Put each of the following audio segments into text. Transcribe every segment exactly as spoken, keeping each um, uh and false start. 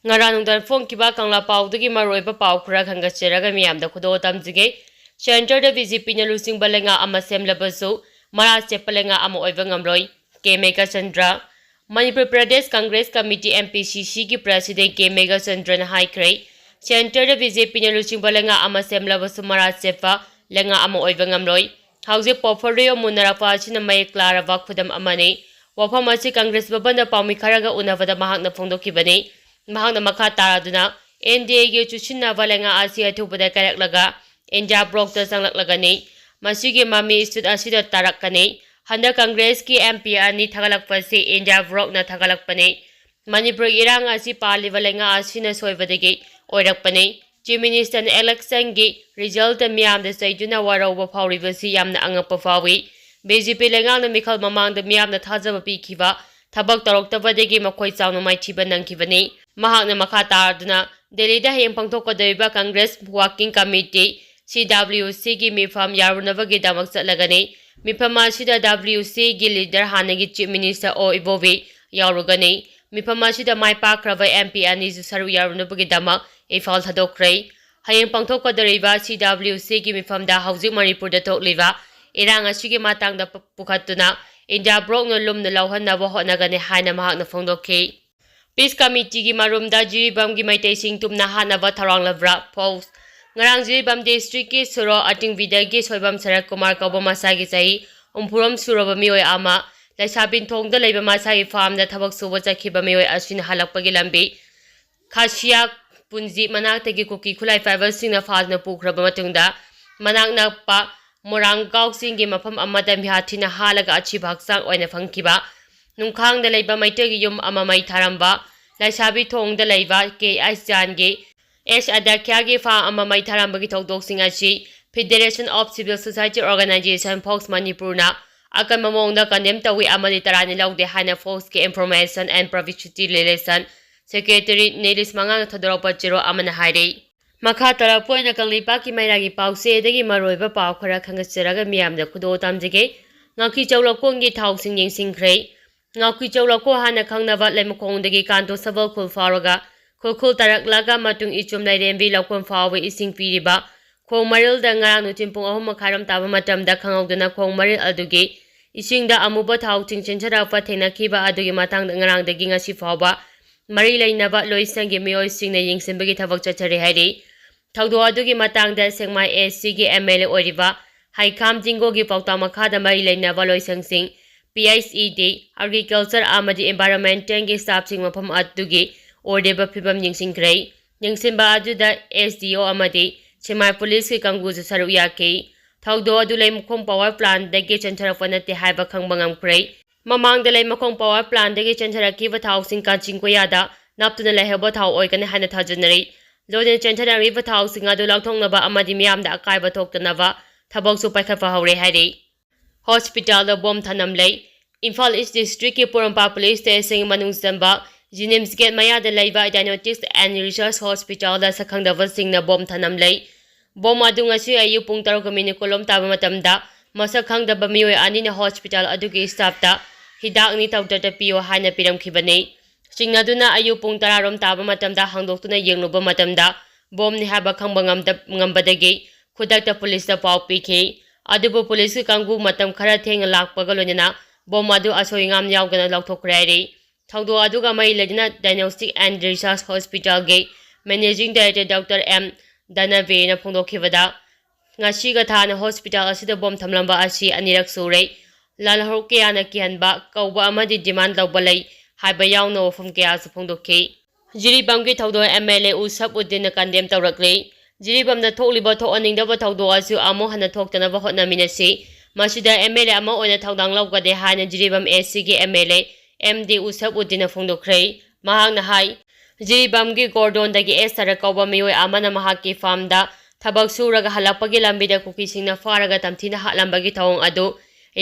ꯉꯔꯥꯡ ꯅꯨꯡꯗꯥꯡ ꯐꯣꯡꯈꯤꯕ ꯀꯪꯂꯥ ꯄꯥꯎꯗꯒꯤ ꯃꯔꯨꯑꯣꯏꯕ ꯄꯥꯎ ꯈꯔ ꯈꯟꯒꯠꯆꯔꯒ ꯃꯤꯌꯥꯝꯗ ꯈꯨꯗꯣꯜ ꯇꯝꯖꯒꯦ꯫ ꯁꯦꯟꯇꯔꯗ ꯕꯤ ꯖꯦ ꯄꯤꯅ ꯂꯨꯆꯤꯡꯕ ꯂꯩꯉꯥꯛ ꯑꯃ ꯁꯦꯝꯂꯕꯁꯨ, ꯃꯔꯥ ꯆꯦꯠꯄ ꯂꯩꯉꯥꯛ ꯑꯃ ꯑꯣꯏꯕ ꯉꯝꯂꯣꯏ, K Meghachandra. Manipur Pradesh Congress committee, M P C ꯁꯤꯒꯤ ꯄ꯭ꯔꯁꯤꯗꯦꯟ ꯀꯦ ꯃꯦꯘꯆꯟꯗ꯭ꯔꯅ ꯍꯥꯏꯈ꯭ꯔꯦ, ꯁꯦꯟꯇꯔꯗ ꯕꯤ ꯖꯦ ꯄꯤꯅ ꯂꯨꯆꯤꯡꯕ ꯂꯩꯉꯥꯛ ꯑꯃ ꯁꯦꯝꯂꯕꯁꯨ, ꯃꯔꯥ ꯆꯦꯠꯄ ꯂꯩꯉꯥꯛ ꯑꯃ ꯑꯣꯏꯕ ꯉꯝꯂꯣꯏ꯫ ꯍꯧꯖꯤꯛ ꯄꯣꯔꯐꯣꯂꯤꯑꯣ ꯃꯨꯟꯅꯔꯛꯄ ꯑꯁꯤꯅ ꯃꯌꯦꯛ ꯂꯥꯔꯕ ꯈꯨꯗꯝ ꯑꯃꯅꯤ꯫ ꯋꯥꯐꯝ ꯑꯁꯤ ꯀꯪꯒ꯭ꯔꯦꯁ ꯚꯕꯟꯗ ꯄꯥꯎꯃꯤ ꯈꯔꯒ ꯎꯅꯕꯗ ꯃꯍꯥꯛꯅ ꯐꯣꯡꯗꯣꯛꯈꯤꯕꯅꯤ꯫ ꯃꯍꯥꯛꯅ ꯃꯈꯥ ꯇꯥꯔꯗꯨꯅ, ꯑꯦꯟ ꯗꯤ ꯑꯦꯒꯤ ꯆꯨꯁꯤꯟꯅꯕ ꯂꯩꯉꯥꯛ ꯑꯁꯤ ꯑꯊꯨꯕꯗ ꯀꯥꯏꯔꯛꯂꯒ ꯏꯟꯗꯤꯌꯥ ꯕ꯭ꯂꯣꯛꯇ ꯆꯪꯂꯛꯂꯒꯅꯤ꯫ ꯃꯁꯤꯒꯤ ꯃꯃꯤ ꯏꯁꯇꯦꯠ ꯑꯁꯤꯗ ꯇꯥꯔꯛꯀꯅꯤ꯫ ꯍꯟꯗꯛ ꯀꯪꯒ꯭ꯔꯦꯁꯀꯤ ꯑꯦꯝ ꯄꯤ ꯑꯅꯤ ꯊꯥꯒꯠꯂꯛꯄꯁꯤ ꯏꯟꯗꯤꯌꯥ ꯕ꯭ꯂꯣꯛꯅ ꯊꯥꯒꯠꯂꯛꯄꯅꯤ꯫ ꯃꯅꯤꯄꯨꯔꯒꯤ ꯏꯔꯥꯡ ꯑꯁꯤ ꯄꯥꯜꯂꯤꯕ ꯂꯩꯉꯥꯛ ꯑꯁꯤꯅ ꯁꯣꯏꯕꯗꯒꯤ ꯑꯣꯏꯔꯛꯄꯅꯤ꯫ ꯆꯤꯐ ꯃꯤꯅꯤꯁꯇꯔꯅ ꯏꯂꯦꯛꯁꯟꯒꯤ ꯔꯤꯖꯜꯇ ꯃꯤꯌꯥꯝꯗ ꯆꯩꯗꯨꯅ ꯋꯥꯔꯧꯕ ꯐꯥꯎꯔꯤꯕꯁꯤ ꯌꯥꯝꯅ ꯑꯉꯛꯄ ꯐꯥꯎꯏ꯫ ꯕꯤ ꯖꯦ ꯄꯤ ꯂꯩꯉꯥꯛꯅ ꯃꯤꯈꯜ ꯃꯃꯥꯡꯗ ꯃꯤꯌꯥꯝꯅ ꯊꯥꯖꯕ ꯄꯤꯈꯤꯕ ꯊꯕꯛ ꯇꯧꯔꯛꯇꯕꯗꯒꯤ ꯃꯈꯣꯏ ꯆꯥꯎꯅ ꯃꯥꯏꯊꯤꯕ ꯅꯪꯈꯤꯕꯅꯤ꯫ ꯃꯍꯥꯛꯅ ꯃꯈꯥ ꯇꯥꯗꯨꯅ, ꯗꯦꯜꯂꯤꯗ ꯍꯌꯦꯡ ꯄꯥꯡꯊꯣꯛꯀꯗꯧꯔꯤꯕ ꯀꯪꯒ꯭ꯔꯦꯁ ꯋꯥꯔꯀꯤꯡ ꯀꯃꯤꯇꯤ, ꯁꯤ ꯗꯕ꯭ꯂꯤꯌꯨ ꯁꯤꯒꯤ ꯃꯤꯐꯝ ꯌꯥꯔꯨꯅꯕꯒꯤꯗꯃꯛ ꯆꯠꯂꯒꯅꯤ꯫ ꯃꯤꯐꯝ ꯑꯁꯤꯗ ꯗꯕ꯭ꯂꯤꯌꯨ ꯁꯤꯒꯤ ꯂꯤꯗꯔ, ꯍꯥꯟꯅꯒꯤ ꯆꯤꯐ ꯃꯤꯅꯤꯁꯇꯔ ꯑꯣ ꯏꯕꯣꯕꯤ ꯌꯥꯎꯔꯨꯒꯅꯤ꯫ ꯃꯤꯐꯝ ꯑꯁꯤꯗ ꯃꯥꯏ ꯄꯥꯛꯈ꯭ꯔꯕ ꯑꯦꯝ ꯄꯤ ꯑꯅꯤꯁꯨ ꯁꯔꯨꯛ ꯌꯥꯔꯨꯅꯕꯒꯤꯗꯃꯛ ꯏꯝꯐꯥꯜ ꯊꯥꯗꯣꯛꯈ꯭ꯔꯦ꯫ ꯍꯌꯦꯡ ꯄꯥꯡꯊꯣꯛꯀꯗꯧꯔꯤꯕ ꯁꯤ ꯗꯕ꯭ꯂꯤꯌꯨ ꯁꯤꯒꯤ ꯃꯤꯐꯝꯗ ꯍꯧꯖꯤꯛ ꯃꯅꯤꯄꯨꯔꯗ ꯊꯣꯛꯂꯤꯕ ꯏꯔꯥꯡ ꯑꯁꯤꯒꯤ ꯃꯇꯥꯡꯗ ꯄ-, ꯄꯨꯈꯠꯇꯨꯅ ꯏꯟꯗꯤꯌꯥ ꯕ꯭ꯂꯣꯛꯅ ꯂꯨꯝꯅ ꯂꯧꯍꯟꯅꯕ ꯍꯣꯠꯅꯒꯅꯤ ꯍꯥꯏꯅ ꯃꯍꯥꯛꯅ ꯐꯣꯡꯗꯣꯛꯈꯤ꯫ ꯄꯤꯁ ꯀꯃꯤꯇꯤꯒꯤ ꯃꯔꯨꯝꯗ ꯖꯤꯔꯤꯕꯥꯝꯒꯤ ꯃꯩꯇꯩꯁꯤꯡ ꯇꯨꯝꯅ ꯍꯥꯠꯅꯕ ꯊꯧꯔꯥꯡꯂꯕ꯭ꯔꯥ? ꯐꯥꯎꯁ꯫ ꯉꯔꯥꯡ ꯖꯤꯔꯤꯕꯥꯝ ꯗꯤꯁꯇ꯭ꯔꯤꯛꯀꯤ ꯁꯨꯔꯣ ꯑꯇꯤꯡꯕꯤꯗꯒꯤ ꯁꯣꯏꯕꯝ ꯁꯔꯠ ꯀꯨꯃꯥꯔ ꯀꯧꯕ ꯃꯁꯥꯒꯤ ꯆꯍꯤ ꯍꯨꯝꯐꯨꯔꯣꯝ ꯁꯨꯔꯕ ꯃꯤꯑꯣꯏ ꯑꯃ ꯂꯩꯁꯥꯕꯤꯟ ꯊꯣꯡꯗ ꯂꯩꯕ ꯃꯁꯥꯒꯤ ꯐꯥꯔꯝꯗ ꯊꯕꯛ ꯁꯨꯕ ꯆꯠꯈꯤꯕ ꯃꯤꯑꯣꯏ ꯑꯁꯤꯅ ꯍꯜꯂꯛꯄꯒꯤ ꯂꯝꯕꯤ ꯈꯥꯁꯤꯌꯥ ꯄꯨꯟꯖꯤ ꯃꯅꯥꯛꯇꯒꯤ ꯀꯨꯀꯤ ꯈꯨꯠꯂꯥꯏ ꯄꯥꯏꯕꯁꯤꯡꯅ ꯐꯥꯗꯨꯅ ꯄꯨꯈ꯭ꯔꯕ ꯃꯇꯨꯡꯗ, ꯃꯅꯥꯛ ꯅꯛꯄ ꯃꯣꯔꯥꯡꯒꯥꯎ ꯆꯤꯡꯒꯤ ꯃꯐꯝ ꯑꯃꯗ ꯃꯤꯍꯥꯠ ꯊꯤꯅ ꯍꯥꯠꯂꯒ ꯑꯁꯤꯕ ꯍꯛꯆꯥꯡ ꯑꯣꯏꯅ ꯐꯪꯈꯤꯕ ꯅꯨꯡꯈꯥꯡꯗ ꯂꯩꯕ ꯃꯩꯇꯩꯒꯤ ꯌꯨꯝ ꯑꯃ ꯃꯩ ꯊꯥꯔꯝꯕ ꯂꯩꯁꯥꯕꯤ ꯊꯣꯡꯗ ꯂꯩꯕ ꯀꯦ ꯑꯩꯆ ꯖꯥꯟꯒꯤ ꯑꯦꯁ ꯑꯗ꯭ꯌꯥꯈ꯭ꯌꯥꯒꯤ ꯐꯥꯝ ꯑꯃ ꯃꯩ ꯊꯥꯔꯝꯕꯒꯤ ꯊꯧꯗꯣꯛꯁꯤꯡ ꯑꯁꯤ Federation of Civil Society Organization, fox ꯃꯅꯤꯄꯨꯔꯅ ꯑꯀꯟꯕ ꯃꯑꯣꯡꯗ ꯀꯟꯗꯦꯝ ꯇꯧꯏ ꯑꯃꯗꯤ ꯇꯔꯥꯅꯤ ꯂꯧꯗꯦ ꯍꯥꯏꯅ ꯐꯣꯛꯁꯀꯤ Information and Publicity Relation Secretary ꯅꯤꯂꯤꯁ ꯃꯉꯥꯡꯅ ꯊꯥꯗꯣꯔꯛꯄ ꯆꯦꯔꯣꯜ ꯑꯃꯅ ꯍꯥꯏꯔꯤ꯫ ꯃꯈꯥ ꯇꯥꯔꯛꯄ ꯑꯣꯏꯅ ꯀꯪꯂꯩꯄꯥꯛꯀꯤ ꯃꯩꯔꯥꯒꯤ ꯄꯥꯎꯆꯦꯗꯒꯤ ꯃꯔꯨꯑꯣꯏꯕ ꯄꯥꯎ ꯈꯔ ꯈꯟꯒꯠꯆꯔꯒ ꯃꯤꯌꯥꯝꯗ ꯈꯨꯗꯣꯜ ꯇꯝꯖꯒꯦ꯫ ꯉꯥꯀꯤꯆꯧ ꯂꯧꯀꯣꯟꯒꯤ ꯊꯥꯎꯁꯤꯡ ꯌꯦꯡꯁꯤꯟꯈ꯭ꯔꯦ꯫ ꯉꯥꯀꯤꯆꯧ ꯂꯧꯀꯣꯟ ꯍꯥꯟꯅ ꯈꯪꯅꯕ ꯂꯩꯃꯈꯣꯡꯗꯒꯤ ꯀꯥꯟꯇꯣ ꯁꯕꯜ ꯈꯨꯜ ꯐꯥꯎꯔꯒ ꯈꯨꯔꯈꯨꯜ ꯇꯥꯔꯛꯂꯒ ꯃꯇꯨꯡ ꯏꯆꯨꯝ ꯂꯥꯏꯔꯦꯝꯕꯤ ꯂꯧꯐꯝ ꯐꯥꯎꯕ ꯏꯁꯤꯡ ꯄꯤꯔꯤꯕ ꯈꯣꯡ ꯃꯔꯤꯜꯗ ꯉꯔꯥꯡ ꯅꯨꯡꯊꯤꯜ ꯄꯨꯡ ꯑꯍꯨꯝ ꯃꯈꯥꯏꯔꯣꯝ ꯇꯥꯕ ꯃꯇꯝꯗ ꯈꯪꯍꯧꯗꯅ ꯈꯣꯡ ꯃꯔꯤꯜ ꯑꯗꯨꯒꯤ ꯏꯁꯤꯡꯗ ꯑꯃꯨꯕ ꯊꯥꯎ ꯆꯤꯡꯁꯤꯟꯖꯔꯛꯄ ꯊꯦꯡꯅꯈꯤꯕ ꯑꯗꯨꯒꯤ ꯃꯇꯥꯡꯗ ꯉꯔꯥꯡꯗꯒꯤ ꯉꯁꯤ ꯐꯥꯎꯕ ꯃꯔꯤ ꯂꯩꯅꯕ ꯂꯣꯏꯁꯪꯒꯤ ꯃꯤꯑꯣꯏꯁꯤꯡꯅ ꯌꯦꯡꯁꯤꯟꯕꯒꯤ ꯊꯕꯛ ꯆꯠꯊꯔꯤ ꯍꯥꯏꯔꯤ꯫ ꯊꯧꯗꯣꯛ ꯑꯗꯨꯒꯤ ꯃꯇꯥꯡꯗ ꯁꯦꯛꯃꯥꯏ ꯑꯦꯁ ꯁꯤꯒꯤ ꯑꯦꯝ ꯑꯦꯜ ꯑꯦ ꯑꯣꯏꯔꯤꯕ ꯍꯩꯈꯥꯝ ꯇꯤꯡꯒꯣꯒꯤ ꯄꯥꯎꯇꯥꯛ ꯃꯈꯥꯗ ꯃꯔꯤ ꯂꯩꯅꯕ ꯂꯣꯏꯁꯪꯁꯤꯡ, ꯄꯤ ꯑꯩꯆ ꯏ ꯗꯤ, ꯑꯦꯒ꯭ꯔꯤꯀꯜꯆꯔ ꯑꯃꯗꯤ ꯏꯟꯚꯥꯏꯔꯣꯟꯃꯦꯟꯇꯦꯜꯒꯤ ꯁ꯭ꯇꯥꯐꯁꯤꯡ ꯃꯐꯝ ꯑꯗꯨꯒꯤ ꯑꯣꯏꯔꯤꯕ ꯐꯤꯕꯝ ꯌꯦꯡꯁꯤꯟꯈ꯭ꯔꯦ꯫ ꯌꯦꯡꯁꯤꯟꯕ ꯑꯗꯨꯗ ꯑꯦꯁ ꯗꯤ ꯑꯣ ꯑꯃꯗꯤ ꯁꯦꯛꯃꯥꯏ ꯄꯨꯂꯤꯁꯀꯤ ꯀꯥꯡꯕꯨꯁꯨ ꯁꯔꯨꯛ ꯌꯥꯈꯤ꯫ ꯊꯧꯗꯣꯛ ꯑꯗꯨ ꯂꯩꯃꯈꯣꯡ ꯄꯋꯥꯔ ꯄ꯭ꯂꯥꯟꯗꯒꯤ ꯆꯦꯟꯊꯔꯛꯄ ꯅꯠꯇꯦ ꯍꯥꯏꯕ ꯈꯪꯕ ꯉꯝꯈ꯭ꯔꯦ꯫ ꯃꯃꯥꯡꯗ ꯂꯩꯃꯈꯣꯡ ꯄꯋꯥꯔ ꯄ꯭ꯂꯥꯟꯗꯒꯤ ꯆꯦꯟꯊꯔꯛꯈꯤꯕ ꯊꯥꯎꯁꯤꯡ ꯀꯥꯆꯤꯟ ꯀꯣꯌꯥꯗ ꯅꯞꯇꯨꯅ ꯂꯩꯍꯧꯕ ꯊꯥꯎ ꯑꯣꯏꯒꯅꯤ ꯍꯥꯏꯅ ꯊꯥꯖꯅꯔꯤ꯫ ꯂꯣꯏꯅꯅ ꯆꯦꯟꯊꯔꯛꯂꯤꯕ ꯊꯥꯎꯁꯤꯡ ꯑꯗꯨ ꯂꯧꯊꯣꯛꯅꯕ ꯑꯃꯗꯤ ꯃꯤꯌꯥꯝꯗ ꯑꯀꯥꯏꯕ ꯊꯣꯛꯇꯅꯕ ꯊꯕꯛꯁꯨ ꯄꯥꯏꯈꯠꯄ ꯍꯧꯔꯦ ꯍꯥꯏꯔꯤ꯫ ꯍꯣꯁꯄꯤꯇꯥꯜꯗ ꯕꯣꯝ ꯊꯅꯝꯂꯦ꯫ ꯏꯝꯐꯥꯜ ꯏꯁ ꯗꯤꯁꯇ꯭ꯔꯤꯛꯀꯤ ꯄꯣꯔꯣꯝꯄꯥꯠ ꯄꯨꯂꯤꯁ ꯁ꯭ꯇꯦꯁꯟꯒꯤ ꯃꯅꯨꯡ ꯆꯟꯕ ꯖꯤꯅꯤꯝꯁ ꯒꯦꯠ ꯃꯌꯥꯗ ꯂꯩꯕ ꯗꯥꯏꯅꯣꯁꯇꯤꯛꯁ ꯑꯦꯟ ꯔꯤꯁꯔꯁ ꯍꯣꯁꯄꯤꯇꯥꯜꯗ ꯁꯛꯈꯪꯗꯕꯁꯤꯡꯅ ꯕꯣꯝ ꯊꯅꯝꯂꯦ꯫ ꯕꯣꯝ ꯑꯗꯨ ꯉꯁꯤ ꯑꯌꯨꯛ ꯄꯨꯡ ꯇꯔꯨꯛꯀ ꯃꯤꯅꯤꯠ ꯀꯨꯟꯂꯣꯝ ꯇꯥꯕ ꯃꯇꯝꯗ ꯃꯁꯛ ꯈꯪꯗꯕ ꯃꯤꯑꯣꯏ ꯑꯅꯤꯅ ꯍꯣꯁꯄꯤꯇꯥꯜ ꯑꯗꯨꯒꯤ ꯁ꯭ꯇꯥꯐꯇ ꯍꯤꯗꯥꯛ ꯅꯤꯇꯧꯗꯇ ꯄꯤꯌꯨ ꯍꯥꯏꯅ ꯄꯤꯔꯝꯈꯤꯕꯅꯤ꯫ ꯆꯤꯡꯅꯗꯨꯅ ꯑꯌꯨꯛ ꯄꯨꯡ ꯇꯔꯥꯔꯣꯝ ꯇꯥꯕ ꯃꯇꯝꯗ ꯍꯥꯡꯗꯣꯛꯇꯨꯅ ꯌꯦꯡꯂꯨꯕ ꯃꯇꯝꯗ ꯕꯣꯝꯅꯤ ꯍꯥꯏꯕ ꯈꯪꯕ ꯉꯝꯗ-, ꯉꯝꯕꯗꯒꯤ ꯈꯨꯗꯛꯇ ꯄꯨꯂꯤꯁꯇ ꯄꯥꯎ ꯄꯤꯈꯤ꯫ ꯑꯗꯨꯕꯨ ꯄꯨꯂꯤꯁꯀꯤ ꯀꯥꯡꯕꯨ ꯃꯇꯝ ꯈꯔ ꯊꯦꯡꯅ ꯂꯥꯛꯄꯒ ꯂꯣꯏꯅꯅ ꯕꯣꯝ ꯑꯗꯨ ꯑꯁꯣꯏ ꯑꯉꯥꯝ ꯌꯥꯎꯗꯅ ꯂꯧꯊꯣꯛꯈ꯭ꯔꯦ ꯍꯥꯏꯔꯤ꯫ ꯊꯧꯗꯣꯛ ꯑꯗꯨꯒ ꯃꯔꯤ ꯂꯩꯅꯅ ꯗꯥꯏꯅꯣꯁꯇꯤꯛ ꯑꯦꯟ ꯔꯤꯁꯔꯁ ꯍꯣꯁꯄꯤꯇꯥꯜꯒꯤ ꯃꯦꯅꯦꯖꯤꯡ ꯗꯥꯏꯔꯦꯛꯇꯔ ꯗꯣꯛꯇꯔ ꯑꯦꯝ ꯗꯅꯕꯦꯅ ꯐꯣꯡꯗꯣꯛꯈꯤꯕꯗ, ꯉꯁꯤꯒ ꯊꯥꯅ ꯍꯣꯁꯄꯤꯇꯥꯜ ꯑꯁꯤꯗ ꯕꯣꯝ ꯊꯝꯂꯝꯕ ꯑꯁꯤ ꯑꯅꯤꯔꯛ ꯁꯨꯔꯦ꯫ ꯂꯥꯜꯍꯧ ꯀꯌꯥꯅ ꯀꯤꯍꯟꯕ, ꯀꯧꯕ ꯑꯃꯗꯤ ꯗꯤꯃꯥꯟ ꯂꯧꯕ ꯂꯩ ꯍꯥꯏꯕ ꯌꯥꯎꯅ ꯋꯥꯐꯝ ꯀꯌꯥꯁꯨ ꯐꯣꯡꯗꯣꯛꯈꯤ꯫ ꯖꯤꯔꯤꯕꯥꯝꯒꯤ ꯊꯧꯗꯣꯛ ꯑꯦꯝ ꯑꯦꯜ ꯑꯦ ꯎꯁꯞ ꯎꯗꯤꯟꯅ ꯀꯟꯗꯦꯝ ꯇꯧꯔꯛꯂꯤ꯫ ꯖꯤꯔꯤꯕꯥꯝꯗ ꯊꯣꯛꯂꯤꯕ ꯊꯣꯛꯍꯟꯅꯤꯡꯗꯕ ꯊꯧꯗꯣꯛ ꯑꯁꯤ ꯑꯃꯨꯛ ꯍꯟꯅ ꯊꯣꯛꯇꯅꯕ ꯍꯣꯠꯅꯃꯤꯟꯅꯁꯤ꯫ ꯃꯁꯤꯗ ꯑꯦꯝ ꯑꯦꯜ ꯑꯦ ꯑꯃ ꯑꯣꯏꯅ ꯊꯧꯗꯥꯡ ꯂꯧꯒꯅꯤ ꯍꯥꯏꯅ ꯖꯤꯔꯤꯕꯥꯝ ꯑꯦꯁ ꯁꯤꯒꯤ M L A M D Achab ꯎꯗꯤꯟꯅ ꯐꯣꯡꯗꯣꯛꯈ꯭ꯔꯦ꯫ ꯃꯍꯥꯛꯅ ꯍꯥꯏ, ꯖꯤꯔꯤꯕꯥꯝꯒꯤ ꯒꯣꯔꯗꯣꯟꯗꯒꯤ ꯑꯦꯁ ꯁꯔꯠ ꯀꯧꯕ ꯃꯤꯑꯣꯏ ꯑꯃꯅ ꯃꯍꯥꯛꯀꯤ ꯐꯥꯔꯝꯗ ꯊꯕꯛ ꯁꯨꯔꯒ ꯍꯜꯂꯛꯄꯒꯤ ꯂꯝꯕꯤꯗ ꯀꯨꯀꯤꯁꯤꯡꯅ ꯐꯥꯔꯒ ꯇꯝꯊꯤꯅ ꯍꯥꯠꯂꯝꯕꯒꯤ ꯊꯧꯑꯣꯡ ꯑꯗꯨ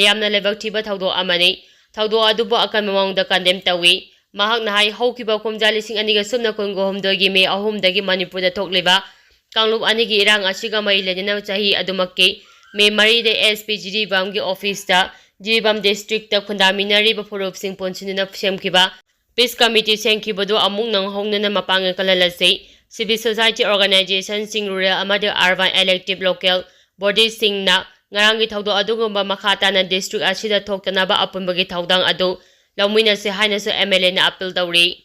ꯌꯥꯝꯅ ꯂꯥꯏꯕꯛ ꯊꯤꯕ ꯊꯧꯗꯣꯛ ꯑꯃꯅꯤ꯫ ꯊꯧꯗꯣꯛ ꯑꯗꯨꯕꯨ ꯑꯀꯟꯕ ꯃꯑꯣꯡꯗ ꯀꯟꯗꯦꯝ ꯇꯧꯏ꯫ ꯃꯍꯥꯛꯅ ꯍꯥꯏ, ꯍꯧꯈꯤꯕ ꯀꯨꯝꯖꯥ ꯂꯤꯁꯤꯡ ꯑꯅꯤꯒ ꯁꯨꯞꯅ ꯀꯨꯟꯒ ꯍꯨꯝꯗꯣꯏꯒꯤ ꯃꯦ ꯑꯍꯨꯝꯗꯒꯤ ꯃꯅꯤꯄꯨꯔꯗ ꯊꯣꯛꯂꯤꯕ ꯀꯥꯡꯂꯨꯞ ꯑꯅꯤꯒꯤ ꯏꯔꯥꯡ ꯑꯁꯤꯒ ꯃꯔꯤ ꯂꯩꯅꯅ ꯆꯍꯤ ꯑꯗꯨꯃꯛꯀꯤ ꯃꯦ ꯃꯔꯤꯗ ꯑꯦꯁ ꯄꯤ ꯖꯤꯔꯤꯕꯥꯝꯒꯤ ꯑꯣꯐꯤꯁꯇ ꯖꯤꯔꯤꯕꯥꯝ ꯗꯤꯁꯇ꯭ꯔꯤꯛꯇ ꯈꯨꯟꯗꯥꯃꯤꯟꯅꯔꯤꯕ ꯐꯨꯔꯨꯞꯁꯤꯡ ꯄꯨꯟꯁꯤꯟꯗꯨꯅ ꯁꯦꯝꯈꯤꯕ Peace Committee ꯁꯦꯝꯈꯤꯕꯗꯨ ꯑꯃꯨꯛ ꯅꯧꯍꯧꯅꯅ ꯃꯄꯥꯡꯒꯜ ꯀꯜꯍꯜꯂꯁꯤ꯫ Civil society organizationꯁꯤꯡ, rural ꯑꯃꯗꯤ urban elective local bodyꯁꯤꯡꯅ ꯉꯔꯥꯡꯒꯤ ꯊꯧꯗꯣꯛ ꯑꯗꯨꯒꯨꯝꯕ ꯃꯈꯥ ꯇꯥꯅ district ꯑꯁꯤꯗ ꯊꯣꯛꯇꯅꯕ ꯑꯄꯨꯟꯕꯒꯤ ꯊꯧꯗꯥꯡ ꯑꯗꯨ ꯂꯧꯃꯤꯟꯅꯁꯤ ꯍꯥꯏꯅꯁꯨ MLAꯅ appeal ꯇꯧꯔꯤ꯫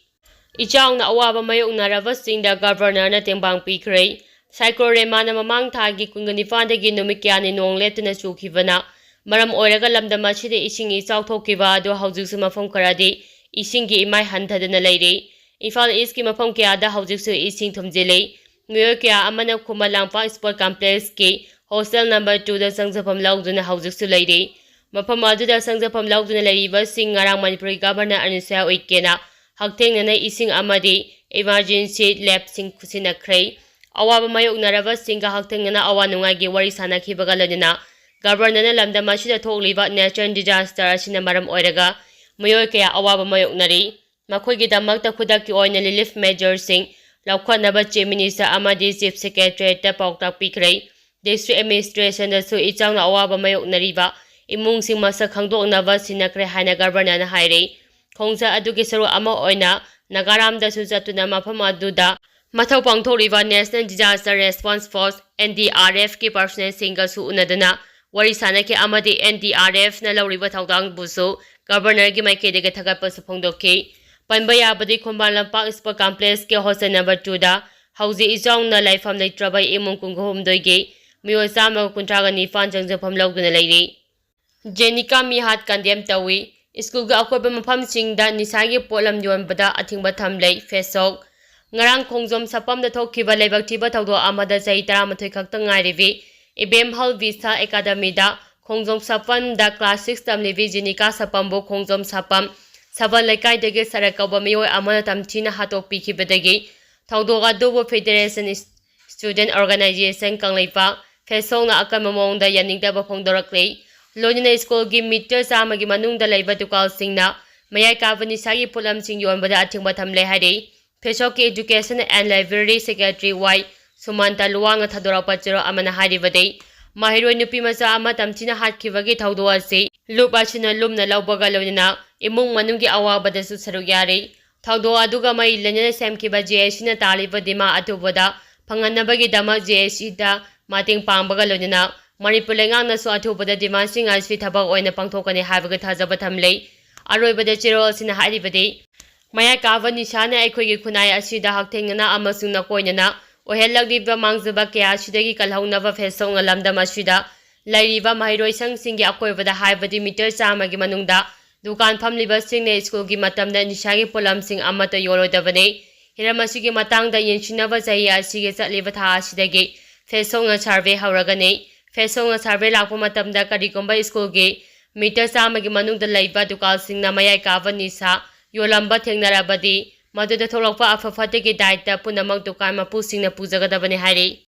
ꯏꯆꯥꯎꯅ ꯑꯋꯥꯕ ꯃꯥꯌꯣꯛꯅꯔꯕꯁꯤꯡꯗ Governorꯅ ꯇꯦꯡꯕꯥꯡ ꯄꯤꯈ꯭ꯔꯦ꯫ Cyclone Remaꯅ ꯃꯃꯥꯡ ꯊꯥꯒꯤ ꯀꯨꯟꯒ ꯅꯤꯄꯥꯟꯗꯒꯤ ꯅꯨꯃꯤꯠ ꯀꯌꯥꯅꯤ ꯅꯣꯡ ꯂꯦꯞꯇꯅ ꯆꯨꯈꯤꯕꯅ ꯃꯔꯝ ꯑꯣꯏꯔꯒ ꯂꯝꯗꯝ ꯑꯁꯤꯗ ꯏꯁꯤꯡ ꯏꯆꯥꯎ ꯊꯣꯛꯈꯤꯕ ꯑꯗꯨ ꯍꯧꯖꯤꯛꯁꯨ ꯃꯐꯝ ꯈꯔꯗꯤ ꯏꯁꯤꯡꯒꯤ ꯏꯃꯥꯏ ꯍꯟꯊꯗꯨꯅ ꯂꯩꯔꯤ꯫ ꯏꯝꯐꯥꯜ Eastꯀꯤ ꯃꯐꯝ ꯀꯌꯥꯗ ꯍꯧꯖꯤꯛꯁꯨ ꯏꯁꯤꯡ ꯊꯨꯝꯖꯤꯜꯂꯤ꯫ ꯃꯤꯑꯣꯏ ꯀꯌꯥ ꯑꯃꯅ ꯈꯨꯃꯟ ꯂꯥꯡꯄꯥꯛ Sport Complexꯀꯤ hostel number twoꯗ ꯆꯪꯖꯐꯝ ꯂꯧꯗꯨꯅ ꯍꯧꯖꯤꯛꯁꯨ ꯂꯩꯔꯤ꯫ ꯃꯐꯝ ꯑꯗꯨꯗ ꯆꯪꯖꯐꯝ ꯂꯧꯗꯨꯅ ꯂꯩꯔꯤꯕꯁꯤꯡ ꯉꯔꯥꯡ ꯃꯅꯤꯄꯨꯔꯒꯤ Governor ꯑꯅꯨꯁꯨꯏꯌꯥ ꯎꯏꯀꯦꯅ ꯍꯛꯊꯦꯡꯅꯅ ꯏꯁꯤꯡ ꯑꯃꯗꯤ emergency lampꯁꯤꯡ ꯈꯨꯠꯁꯤꯟꯅꯈ꯭ꯔꯦ꯫ ꯑꯋꯥꯕ ꯃꯥꯌꯣꯛꯅꯔꯕꯁꯤꯡꯒ ꯍꯛꯊꯦꯡꯅꯅ ꯑꯋꯥ ꯅꯨꯡꯉꯥꯏꯒꯤ ꯋꯥꯔꯤ ꯁꯥꯅꯈꯤꯕꯒ ꯂꯣꯏꯅꯅ Governorꯅ ꯂꯝꯗꯝ ꯑꯁꯤꯗ ꯊꯣꯛꯂꯤꯕ natural disaster ꯑꯁꯤꯅ ꯃꯔꯝ ꯑꯣꯏꯔꯒ ꯃꯤꯑꯣꯏ ꯀꯌꯥ ꯑꯋꯥꯕ ꯃꯥꯌꯣꯛꯅꯔꯤ꯫ ꯃꯈꯣꯏꯒꯤꯗꯃꯛꯇ ꯈꯨꯗꯛꯀꯤ ꯑꯣꯏꯅ relief measureꯁꯤꯡ ꯂꯧꯈꯠꯅꯕ Chief Minister ꯑꯃꯗꯤ Chief Secretariatꯇ ꯄꯥꯎꯇꯥꯛ ꯄꯤꯈ꯭ꯔꯦ꯫ District administrationꯗꯁꯨ ꯏꯆꯥꯎꯅ ꯑꯋꯥꯕ ꯃꯥꯌꯣꯛꯅꯔꯤꯕ ꯏꯃꯨꯡꯁꯤꯡ ꯃꯁꯛ ꯈꯪꯗꯣꯛꯅꯕ ꯁꯤꯟꯅꯈ꯭ꯔꯦ ꯍꯥꯏꯅ Governorꯅ ꯍꯥꯏꯔꯤ꯫ ꯈꯣꯡꯆꯠ ꯑꯗꯨꯒꯤ ꯁꯔꯨꯛ ꯑꯃ ꯑꯣꯏꯅ ꯅꯥꯒꯥꯔꯥꯝꯗꯁꯨ ꯆꯠꯇꯨꯅ ꯃꯐꯝ ꯑꯗꯨꯗ ꯃꯊꯧ ꯄꯥꯡꯊꯣꯛꯂꯤꯕ National Disaster Response Force, NDRFꯀꯤ personnelꯁꯤꯡꯒꯁꯨ ꯎꯅꯗꯨꯅ ꯋꯥꯔꯤ ꯁꯥꯅꯈꯤ ꯑꯃꯗꯤ NDRFꯅ ꯂꯧꯔꯤꯕ ꯊꯧꯗꯥꯡꯕꯨꯁꯨ Governorꯒꯤ ꯃꯥꯏꯀꯩꯗꯒꯤ ꯊꯥꯒꯠꯄꯁꯨ ꯐꯣꯡꯗꯣꯛꯈꯤ꯫ ꯄꯟꯕ ꯌꯥꯕꯗꯤ Khuman Lampak Sport Complexꯀꯤ hostel number twoꯗ ꯍꯧꯖꯤꯛ ꯏꯆꯥꯎꯅ ꯂꯩꯐꯝ ꯂꯩꯇ꯭ꯔꯕ ꯏꯃꯨꯡ ꯀꯨꯟꯍꯨꯝꯗꯣꯏꯒꯤ ꯃꯤꯑꯣꯏ ꯆꯥꯝꯃꯒ ꯀꯨꯟꯊ꯭ꯔꯥꯒ ꯅꯤꯄꯥꯟ ꯆꯪꯖꯐꯝ ꯂꯧꯗꯨꯅ ꯂꯩꯔꯤ꯫ ꯖꯦꯅꯤꯀꯥ ꯃꯤꯍꯥꯠ condemn ꯇꯧꯏ꯫ ꯁ꯭ꯀꯨꯜꯒꯤ ꯑꯀꯣꯏꯕ ꯃꯐꯝꯁꯤꯡꯗ ꯅꯤꯁꯥꯒꯤ ꯄꯣꯠꯂꯝ ꯌꯣꯟꯕꯗ ꯑꯊꯤꯡꯕ ꯊꯝꯂꯦ꯫ ꯐꯦꯁꯣꯛ꯫ ꯉꯔꯥꯡ ꯈꯣꯡꯖꯣꯝ ꯁꯥꯄꯝꯗ ꯊꯣꯛꯈꯤꯕ ꯂꯥꯏꯕꯛ ꯊꯤꯕ ꯊꯧꯗꯣꯛ ꯑꯃꯗ ꯆꯍꯤ ꯇꯔꯥꯃꯥꯊꯣꯏ ꯈꯛꯇ ꯉꯥꯏꯔꯤꯕꯤ ꯏꯕꯦꯝꯍꯜ ꯕꯤꯁꯥ ꯑꯦꯀꯥꯗꯃꯤꯗ ꯈꯣꯡꯖꯣꯝ ꯁꯥꯄꯝꯗ class six ꯇꯝꯂꯤꯕꯤ ꯖꯦꯅꯤꯀꯥ ꯁꯥꯄꯝꯕꯨ ꯈꯣꯡꯖꯣꯝ ꯁꯥꯄꯝ ꯁꯕꯜ ꯂꯩꯀꯥꯏꯗꯒꯤ ꯁꯔꯛ ꯀꯧꯕ ꯃꯤꯑꯣꯏ ꯑꯃꯅ ꯇꯝꯊꯤꯅ ꯍꯥꯠꯇꯣꯛꯄꯤꯈꯤꯕꯗꯒꯤ ꯊꯧꯗꯣꯛ ꯑꯗꯨꯕꯨ Federation Student Organization ꯀꯪꯂꯩꯄꯥꯛ, ꯐꯦꯁꯣꯛꯅ ꯑꯀꯟꯕ ꯃꯑꯣꯡꯗ ꯌꯥꯅꯤꯡꯗꯕ ꯐꯣꯡꯗꯣꯔꯛꯂꯤ꯫ ꯂꯣꯏꯅꯅ ꯁ꯭ꯀꯨꯜꯒꯤ ꯃꯤꯇꯔ ꯆꯥꯝꯃꯒꯤ ꯃꯅꯨꯡꯗ ꯂꯩꯕ ꯗꯨꯀꯥꯟꯁꯤꯡꯅ ꯃꯌꯥꯏ ꯀꯥꯕ ꯅꯤꯁꯥꯒꯤ ꯄꯣꯠꯂꯝꯁꯤꯡ ꯌꯣꯟꯕꯗ ꯑꯊꯤꯡꯕ ꯊꯝꯂꯦ ꯍꯥꯏꯔꯤ꯫ ꯐꯦꯁꯣꯛꯀꯤ Education and Library Secretary ꯋꯥꯏ ꯁꯨꯃꯟꯇ ꯂꯨꯋꯥꯡꯅ ꯊꯥꯗꯣꯔꯛꯄ ꯆꯦꯔꯣꯜ ꯑꯃꯅ ꯍꯥꯏꯔꯤꯕꯗꯤ, ꯃꯍꯩꯔꯣꯏ ꯅꯨꯄꯤ ꯃꯆꯥ ꯑꯃ ꯇꯝꯊꯤꯅ ꯍꯥꯠꯈꯤꯕꯒꯤ ꯊꯧꯗꯣꯛ ꯑꯁꯤ ꯂꯨꯞ ꯑꯁꯤꯅ ꯂꯨꯝꯅ ꯂꯧꯕꯒ ꯂꯣꯏꯅꯅ ꯏꯃꯨꯡ ꯃꯅꯨꯡꯒꯤ ꯑꯋꯥꯕꯗꯁꯨ ꯁꯔꯨꯛ ꯌꯥꯔꯤ꯫ ꯊꯧꯗꯣꯛ ꯑꯗꯨꯒ ꯃꯔꯤ ꯂꯩꯅꯅ ꯁꯦꯝꯈꯤꯕ ꯖꯦ ꯑꯦꯁ ꯁꯤꯅ ꯇꯥꯜꯂꯤꯕ ꯗꯤꯃꯥꯟ ꯑꯊꯨꯕꯗ ꯐꯪꯍꯟꯅꯕꯒꯤꯗꯃꯛ ꯖꯦ ꯑꯦꯁ ꯁꯤꯗ ꯃꯇꯦꯡ ꯄꯥꯡꯕꯒ ꯂꯣꯏꯅꯅ ꯃꯅꯤꯄꯨꯔ ꯂꯩꯉꯥꯛꯅꯁꯨ ꯑꯊꯨꯕꯗ ꯗꯤꯃꯥꯟꯁꯤꯡ ꯑꯁꯤ ꯊꯕꯛ ꯑꯣꯏꯅ ꯄꯥꯡꯊꯣꯛꯀꯅꯤ ꯍꯥꯏꯕꯒꯤ ꯊꯥꯖꯕ ꯊꯝꯂꯤ꯫ ꯑꯔꯣꯏꯕꯗ ꯆꯦꯔꯣꯜ ꯑꯁꯤꯅ ꯍꯥꯏꯔꯤꯕꯗꯤ, ꯃꯌꯥꯏ ꯀꯥꯕ ꯅꯤꯁꯥꯅ ꯑꯩꯈꯣꯏꯒꯤ ꯈꯨꯟꯅꯥꯏ ꯑꯁꯤꯗ ꯍꯛꯊꯦꯡꯅꯅ ꯑꯃꯁꯨꯡ ꯅꯥꯀꯣꯏꯅꯅ ꯑꯣꯏꯍꯜꯂꯛꯂꯤꯕ ꯃꯥꯡꯖꯕ ꯀꯌꯥ ꯑꯁꯤꯗꯒꯤ ꯀꯜꯍꯧꯅꯕ ꯐꯦꯁꯣꯛꯅ ꯂꯝꯗꯝ ꯑꯁꯤꯗ ꯂꯩꯔꯤꯕ ꯃꯍꯩꯔꯣꯏꯁꯪꯁꯤꯡꯒꯤ ꯑꯀꯣꯏꯕꯗ, ꯍꯥꯏꯕꯗꯤ ꯃꯤꯇꯔ ꯆꯥꯝꯃꯒꯤ ꯃꯅꯨꯡꯗ ꯗꯨꯀꯥꯟ ꯐꯝꯂꯤꯕꯁꯤꯡꯅ ꯁ꯭ꯀꯨꯜꯒꯤ ꯃꯇꯝꯗ ꯅꯤꯁꯥꯒꯤ ꯄꯣꯠꯂꯝꯁꯤꯡ ꯑꯃꯠꯇ ꯌꯣꯜꯂꯣꯏꯗꯕꯅꯤ꯫ ꯍꯤꯔꯝ ꯑꯁꯤꯒꯤ ꯃꯇꯥꯡꯗ ꯌꯦꯡꯁꯤꯟꯅꯕ ꯆꯍꯤ ꯑꯁꯤꯒꯤ ꯆꯠꯂꯤꯕ ꯊꯥ ꯑꯁꯤꯗꯒꯤ ꯐꯦꯁꯣꯛꯅ ꯁꯔꯚꯦ ꯍꯧꯔꯒꯅꯤ꯫ ꯐꯦꯁꯣꯛꯅ ꯁꯔꯚꯦ ꯂꯥꯛꯄ ꯃꯇꯝꯗ ꯀꯔꯤꯒꯨꯝꯕ ꯁ꯭ꯀꯨꯜꯒꯤ ꯃꯤꯇꯔ ꯆꯥꯝꯃꯒꯤ ꯃꯅꯨꯡꯗ ꯂꯩꯕ ꯗꯨꯀꯥꯟꯁꯤꯡꯅ ꯃꯌꯥꯏ ꯀꯥꯕ ꯅꯤꯁꯥ ꯌꯣꯜꯂꯝꯕ ꯊꯦꯡꯅꯔꯕꯗꯤ, ꯃꯗꯨꯗ ꯊꯣꯛꯂꯛꯄ ꯑꯐ ꯐꯠꯇꯒꯤ ꯗꯥꯏꯇ ꯄꯨꯝꯅꯃꯛ ꯗꯨꯀꯥꯟ ꯃꯄꯨꯁꯤꯡꯅ ꯄꯨꯖꯒꯗꯕꯅꯤ ꯍꯥꯏꯔꯤ꯫